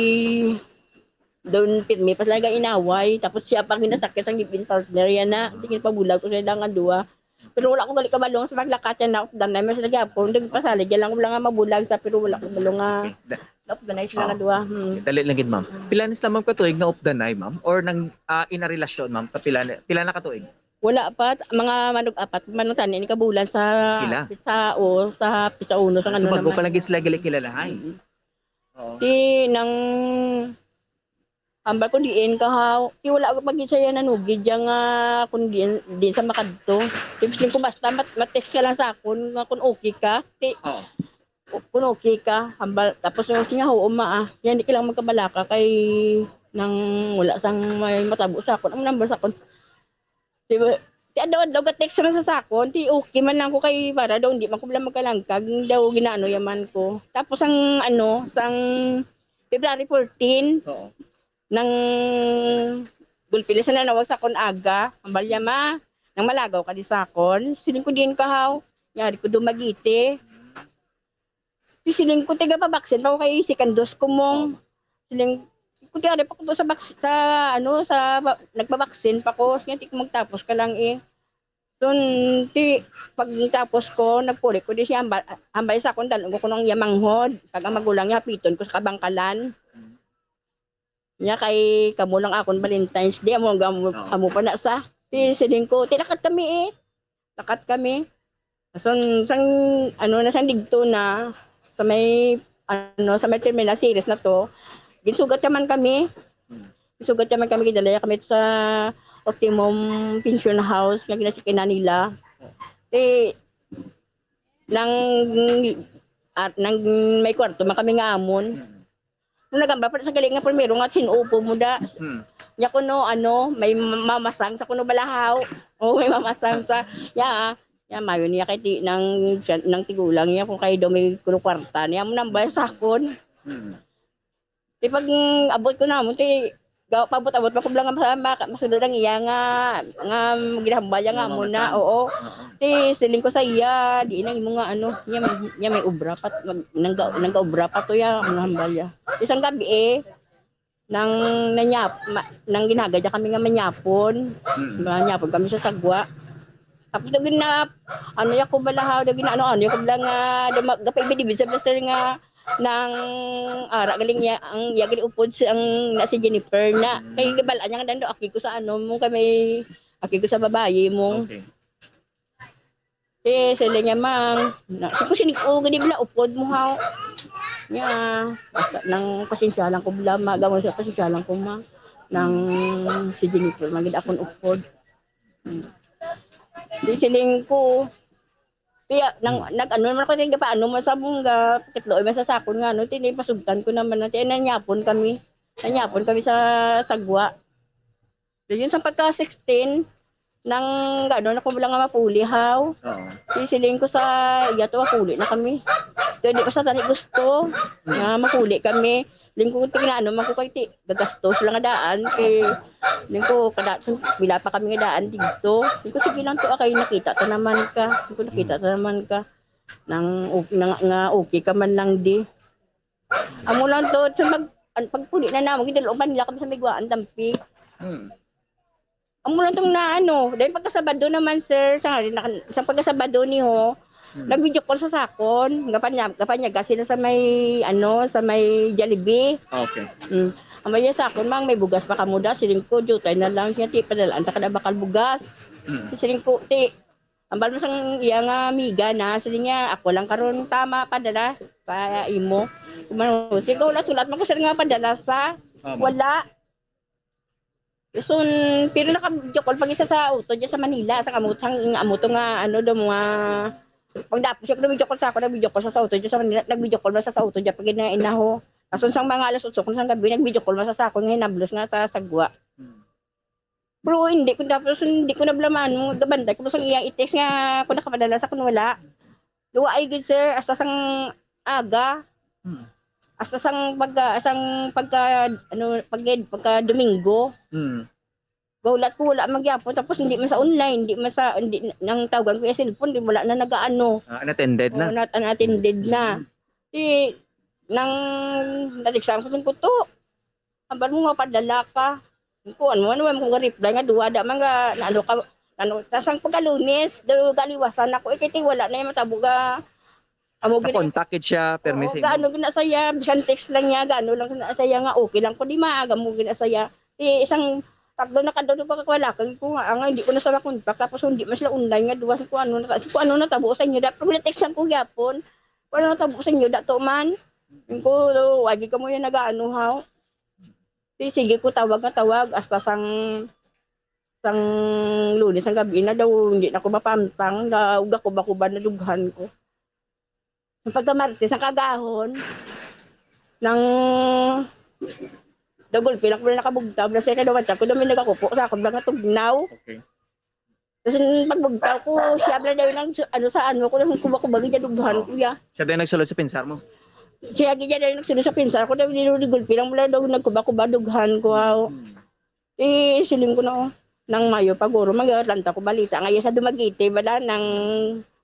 doon pirmi pa sila nag-inaway. Tapos siya pa ginasakit ang live-in partner yan na. Sige, pabulag ko sila nga duha. Pero wala ko gali kabalo sa paglakat yan, naupdan na man sila gyapon. Nagpasalig yan lang ko lang nga mabulag sa, pero wala ko kabalo nga Okay. Da- naupdan na sila nga Oh. duha. Hmm. Okay, dali lang gid, ma'am. Pila ni sila, ma'am, katuig nga updanay, ma'am? Or nang, ah, ina relasyon, ma'am? Kapila ni-, pila na katuig? Wala pa, mga manug-apat man tani ni kabulan sa Sila? sa, o, sa pisa uno sa Ah, so, ano bago naman. pa lang gid sila gali kilalahay. Mm. Oo. Ti nang hambal ko diin ka ha, ti wala pa gid siya nanugid diya nga kung diin, diin sa makadto. Ti siling ko basta mat-, mat-text ka lang sa akon nga kung okay ka. Ti Oo. kung okay ka, hambal, tapos yung siya, "Oo, ma, ah." Yan, di kailangan magkabalaka kay nang wala sang may matabo sa akon. Ang number sa akon, di ba? Ti adlaw-adlaw ga-text man sa sakon, ti okay man lang ko kay para daw hindi man ko bala magkalangkag, daw ginaano yaman ko. Tapos ang ano, sang February fourteen, Oo. nang gulpi na sa nanawag sa akon aga, ang balya ma, nang malagaw ka di sa akon, siling ko din kahaw, yari ko dumagiti. Ti siling ko, tiga pa-vaccine pa ko kay second dose ko mong. Oo. Siling ko, ti ari pa ko to sa vac-, sa, ano, sa va-, nagpa-vaccine pa ko. Siya, ti ko magtapos ka lang eh. Sun, ti, pagtapos ko, nagpuli ko di siya, hambal, hambal sa akong dalon ko nung yamanghod. Kag ang magulang niya, hapiton ko sa kabangkalan. Mm. Nya kay kamo lang akon Valentine's Day, amo, amo, Oo. amo pa na sa. Ti siling ko, ti lakat kami eh. Lakat kami. Sang, sang, ano na, sang digto na, sa may, ano, sa may terminal series na to, ginsugat naman kami. Hmm. Ginsugat naman kami, gidala kami sa Optimum Pension House, nga ginasikinan nila. Eh, nang, at nang may kwarto man kami nga amon. Hmm. Nung nagamba pa sa galing nga primero nga sinupo mo da. Hmm. Nya kuno, ano, may mamasang sa kuno balahaw. Oh, may mamasang sa, ya, ya, mayo niya kay ti, nang, siya, nang tigulang niya kung kay daw may kuno kwarta niya mo nang sa akon. Hmm. Ti pag, mm, abot ko na mo, ti, ga-, paabot-abot pa ko lang nga maka-, maka-, masulod ang iya nga, nga ginahambal niya nga Nga mo na, mamasang. Oo. Oo. Ti, siling ko sa iya, di na imo nga ano, niya, niya may obra pa, mag-, nangga-, nangga-obra pa to ya, ang hambal ya. Isang gabi eh, nang nanyap-, ma-, nang ginagad niya kami nga manyapon, Mm. manyapon kami sa sagwa. Tapos daw gina-, ano ya ko balahaw, daw gina-, ano, ano ya ko bala nga, daw ma-, gapaibid-ibid sa basta nga, nang ara galing niya, ang iya gali upod si, ang na si Jennifer na. Mm. Kay gibal-an niya nga daw, aki ko sa ano mo, kay may, aki ko sa babayi mo. Okay. Eh, sila niya, mang, na, si ko sinig, "Oh, gani bala, upod mo, haw." Niya, basta, nang pasensya lang ko, bala, ma, gamo siya, pasensya lang ko, ma. Nang si Jennifer, magid akon upod. Hmm. Di siling ko, kaya, nang, Hmm. nag-ano naman ako, tingga pa, ano man sa mong ga, pakitlo, ay, sa sakon nga, ano, tini, pasugtan ko naman, na, tiyan, nanyapon kami. Nanyapon kami sa sagwa. Dayon sa pagka sixteen, Nang ano na ko lang nga mapuli, haw. Oo. Di siling ko sa iya to, mapuli na kami. Kaya di pa sa tani gusto nga mapuli kami. Siling ko, tingnan, ano man ko kay ti, gagastos lang nga daan. Kay, siling ko, kada, bila pa kami nga daan dito. Siling ko, sige lang to, akay nakita ta naman ka. Siling ko, nakita ta naman ka. Nang, o- nga, nga okay ka man lang di. Amo lang to, sa mag, ang pagpuli na namo, gidalo pa nila kami sa Miguaan, Dampi. Hmm. Amo lang tong na ano, dahil pagkasabado naman, sir, sa, sa pagkasabado ni ho, Hmm. nag-video call sa sakon, gapanya, gapanyaga sila sa may, ano, sa may Jollibee. Okay. Mm. Ang may sakon, mang, may bugas pa kamo da, siling ko, jutay na lang siya, ti, padalaan ta kada bakal bugas. Hmm. Siling ko, ti, ambal mo sang iya nga amiga na, siling niya, ako lang karon tama, padala sa imo. Kumano, sige, wala, sulat mo ko siya nga padala sa, Tama. wala. Sun, pero naka-video call pag isa sa auto dyan sa Manila, sa kamutang, ing amo to nga, ano, do mga, pag dapos siya, nag-video call sa ako, nag-video call sa, sa auto dyan sa Manila, nag-video call ba sa, sa auto dyan, pag ina-, inaho. Asun sang mga alas otso ko sang gabi, nag-video call ba sa, sa ako, nga hinablos nga sa sagwa. Hmm. Pero hindi ko, tapos hindi ko nablaman, gabanday ko, basta iya i-text nga, kung nakapadala sa, kung wala. Duwa ay gid, sir, hasta sang aga. Hmm. Hasta sang pagka, sang pagka, ano, pag, pagka Domingo. Hmm. Gaulat ko, wala man gyapon. Tapos hindi man sa online, hindi man sa, hindi, nang tawagan ko yung cellphone, di, wala na nagaano. Ah, unattended na. Oo, not, unattended na. Hmm. Di, nang natiksan ko, sabi ko, "To, ambal mo nga padala ka." Ko, ano, ano, ano, kung reply nga, duwa da man nga, na ano ka, ano, tas ang pagkalunes, daw galiwasan ako, eh, kay ti wala na yung matabo ga, amo Sa gina-, contact gid siya, permi oo, sa imo. Gaano gina saya, bisan text lang niya, gaano lang gina saya nga, okay lang ko, di maaga mo gina saya. Eh, isang takdo na kadto pa wala kang ko nga, nga, hindi ko na sa makontak, tapos hindi man sila online nga, duwa, ko ano, na, ko ano natabo sa inyo, dapat wala text lang ko gyapon, ko ano natabo sa inyo, dato man, ko, wagi ka mo yung nagaano, haw. Di, sige ko, tawag nga tawag, hasta sang, sang Lunes ang gabi na daw, hindi na ko mapamtang, daw, gakuba-kuba na dughan ko. Ang pagka-Martes, ang kagahon, nang dagol, pila ko na nakabugtaw, na siya kadawat ako, dami nagakupo sa akong mga tugnaw. Okay. Tapos yung pagbugtaw ko, siya pala daw nang, ano, sa ano ko, nang kuba-kuba, gid dughan ko, ya. Siya ba yung nagsulod sa pinsar mo? Siya gid daw nagsulod sa pinsar ko, daw, nilulugol, pila mo lang daw, nagkuba-kuba, dughan ko, aw. Hmm. Eh, siling ko na, oh, nang Mayo pa guro, mag-Atlanta ko balita. Nga iya sa Dumaguete, bala, nang,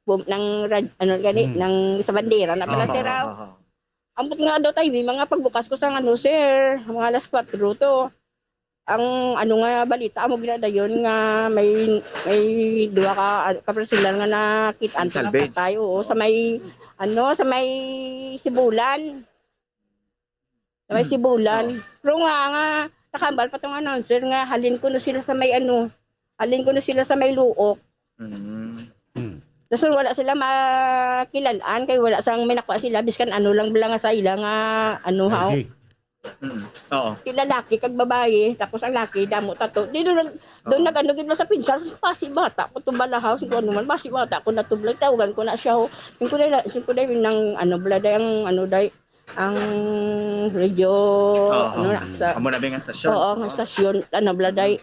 bum-, nang rad-, ano gani, Hmm. nang sa bandera na pala, Oo, sir, ah. Oo, oo. Ambot nga daw tayo, may mga pagbukas ko sa, ano, sir, mga alas kwatro to. Ang, ano nga, balita, amo ginadayon nga may, may duha ka, ah, ka personal nga nakit-an Ang sa salvage. Patay, oo, Oo. sa may, ano, sa may Sibulan. Sa may Hmm. Sibulan. Oo. Pero nga, nga, nakambal pa tong announcer nga halin ko na sila sa may ano, halin ko na sila sa may Luok. Mm. Hmm. Tapos wala sila makilalaan kay wala sang may nakuha sila, biskan ano lang bala nga sa ila nga ano, haw. I D. Mm. Oo. Sila laki kag babayi, tapos ang laki damo tato. Di doon nag-, doon Oo. nag-ano gid mo sa pinsar, pasi bata ko to bala, haw, kung ano man, pasi bata ko na to bala, tawagan ko na siya, ho. Yung ko na, yung ko na yung nang ano bala, day, ang ano, day, ang radio, Oo. ano na, sa Amo na ba yung stasyon? Oo, ang Oo. stasyon, ano, bala, day.